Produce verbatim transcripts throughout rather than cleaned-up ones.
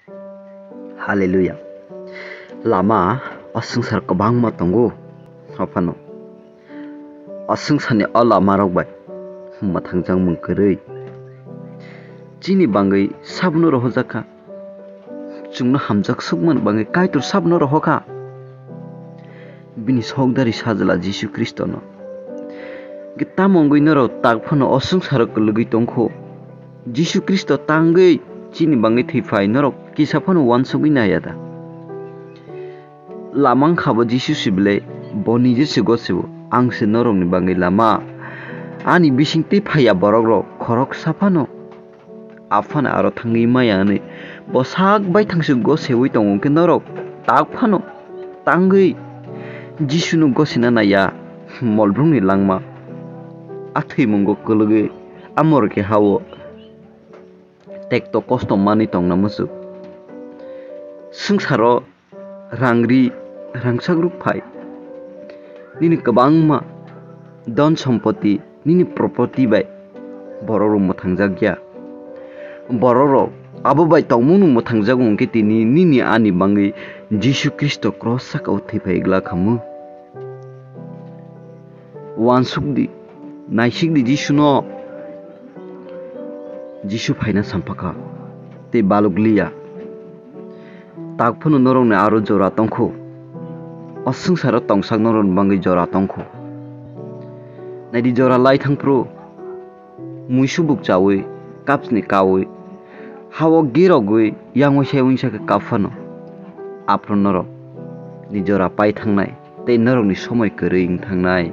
Hallelujah. Lama o swngchar kwbangma tongo. Haphano o swngcharni o lamarok bai mwthangjakmung kwrwi chini bangwi sabono rohorjak kha. Chwngno hamjak sukmani bangwi Kaitor sabono rohor kha. Bini sokdari sajla Jisu Khristono. Hwnkhe tamo wngwi norok tak phano o swngcharo kwlwgwi tongkho? Jisu Khristo tangwi chini bangwi thwiphai norok kisa phano uansugwi naiya da? Lama wngkha bo Jisu se belai, bo nije se gosio, "Ang se norokni bangwi lama. Ani bisingtwi phaiya borokrok khoroksa phano Aphano aro thangwi maya hwnwi bo sak baithang se goseui tongo, hwnkhe norok tak phano tangwi Jisuno gosina naiya." Molbrumni langma a thwimungo kwlwgwi a morke hao tekto kosto manwi tongna muchuk. Swngcharo rang ri rangchak rwk phai. Nini kwbangma don sompoti, nini property bai borok rok mwthangjak ya. Borok rok abo bai tongmung no mwthangjak, hwnkhe tini nini ani bangwi Jisu Khristo cross saka o thwi phai glak hamu. Uansuk di, naisik di Jisu no. Jisu phaina sampha kha, tei baluk liya. Tak phano norokni aro jora tongkho. O swngcharo tongsak norokni bangwi jora tongkho. Naidi, jora lai thangphru, muisu buk chaui, kapsni kaui, hao girogwi, yangwi sai wngsa khe kap phano. Aphuru norok ni jora pai thangnai, tei norokni somoi kwrwi wng thangnai.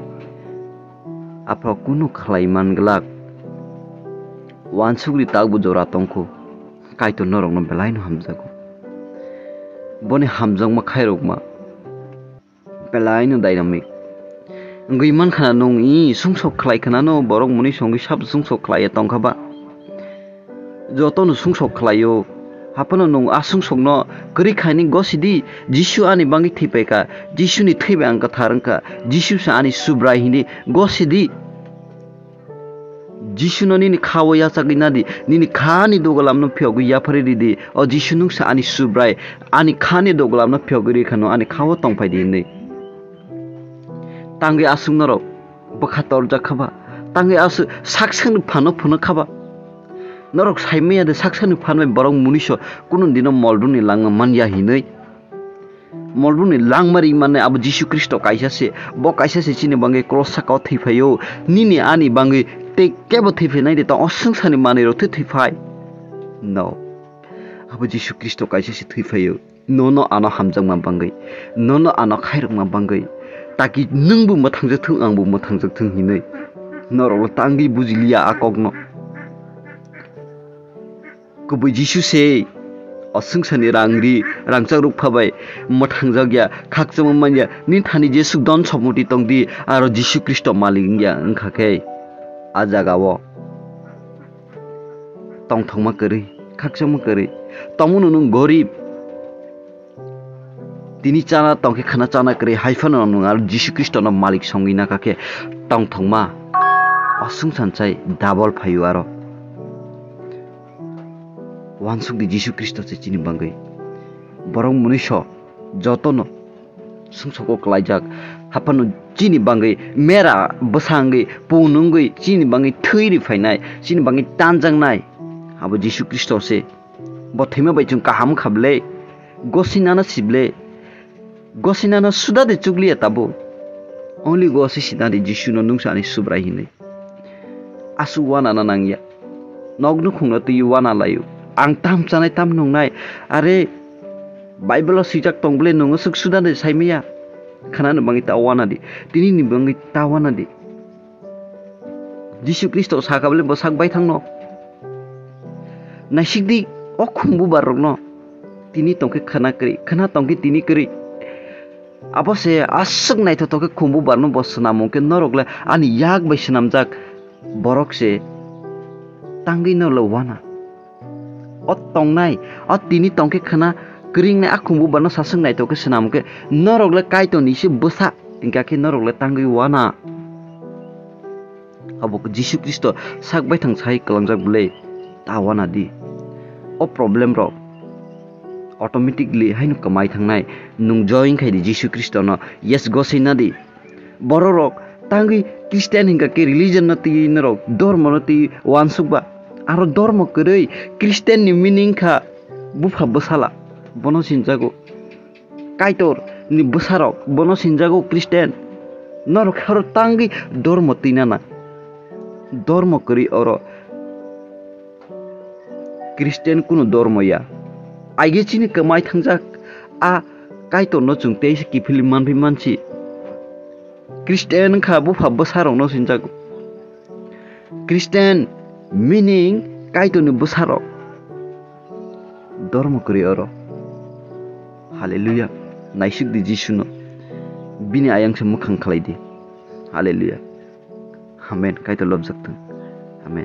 Aphuru kunu khlai man glak. Uansukri takbo jora tongkho, Kaitor norokno belaino hamjago. Boni hamjakma khairokma belaino dynamic. Wngwi mankha na nwng i sungsok khlai khna no, borok mwnwi songwi sab sungsok khlaiya tongkha ba? Jotono sungsok khlaio. Haphano nwng a sungsokno kwrwi khaini gosidi, Jisu ani bangwi thwipaikha, Jisuni thwi bai ang kwthar wngkha, Jisu se ani Subrai hini gosidi. Jisuno nini kha-o yachagwi nadi, nini kha ni dugalamno phiyogwi yapharwi ridi. O Jisu, nwng se ani Subrai, ani kha ni dugalamno phiyogwi rikha, no ani kha-o tongphai di hinwi. Tangwi aswk norok bwkha torjak kha ba? Tangwi aswk sak sakni phano phunuk kha ba? Norok sai maya de sak sakni phan bai borok mwnwiso kunu dino molbrumni langma man ya hinwi? Molbrumni langma ri mannai abo Jisu Khristo kaisa se. Bo kaisa se chini bangwi cross saka o thwi phaio. Nini ani bangwi tei kebo thwi phainai de, tong o swngcharni manwi rok thwi thwi phai. No. Abo Jisu Khristo kaisa se thwi phaio. Nono ano hamjakma bangwi, nono ano khairokma bangwi, taki nwngbo mwthangjak thung, angbo mwthangjak thung hinwi norokno tangwi bujiliya a kokno. Kubui Jisu se o swngcharni rang ri, rangchak rwkpha bai mwthangjak ya, khakchangma man ya, nini thani jesuk don sompoti tong di, aro Jisu Khristo malik wngya wngkha khe a jaga o tongthokma kwrwi, khakchangma kwrwi, tongmano nwng gorib, tini chana tongkhe khwna chana kwrwi, hai phano nwng aro Jisu Khristono malik songwi nakha khe tongthokma o swngcharni sai double phaio aro. Uansuk di Jisu Khristo se chini bangwi. Borok mwnwiso jotono sumsoko kwlaijak, haphano chini bangwi mera bwsa wngwi, pun wngwi, chini bangwi thwi ri phainai, chini bangwi tanjaknai, abo Jisu Khristo se. Bo thwima bai chwng kaham kha ble, gosinano si ble, gosinano suda de chukliya tabuk. Only gosi sinani Jisuno nwng se ani Subrai hinwi. Aswk uanana nangya. Nok nukhungno twi uana laio. Ang tam chanai tam nungnai. Are, Bible-o swijak tong bwle, nwng aswk suda de saimaya? Khwnani bangwi ta uana di. Tini ni bangwi ta uana di. Jisu Khristo saka bwle bwsak baithangno. Naisik di o khumbu barrokno. Tini tongkhe khwna kwrwi, khwna tongkhe tini kwrwi. Abo se aswk naithothok khe khumbu barno bo swnam, hwnkhe norok le ani yak bai swnamjak borok se tangwi norok le uana. O tongnai, o tini tongkhe khwna kwrwingnai a khumbu barno saswk naithok khe swnam, hwnkhe norok le Kaitorni se bwsa, hwnkhe akhe norok le tangwi uana. Abo Jisu Khristo sak baithang sai kwlangjak bwle, ta uana di. O problem rok automatically haino kwmai thangnai. Nwng join khai di Jisu Khristono, yes gosina di. Bororok tangwi Christian hinkha khe religion no twi norok, dormo no twi wansukba. Aro dormo kwrwi Christian ni meaning kha bupha bwsala, bono sinjago. Kaitor ni bwsarok, bono sinjago Christian. Norok oro tangwi dormo twi nana. Dormo kwrwi oro. Christian kunu dormo ya. Aige chini kwmai thangjak a Kaitorno chwng teisa kiphilwi manphi mansi. Christian wngkha bupha bwsarokno sinjago. Christian meaning Kaitorni bwsarok. Dormo kwrwi oro. Hallelujah. Naisik di Jisuno. Bini ayang se mwkhang khlai di. Hallelujah. Amen. Kaitor lobjak thung. Amen.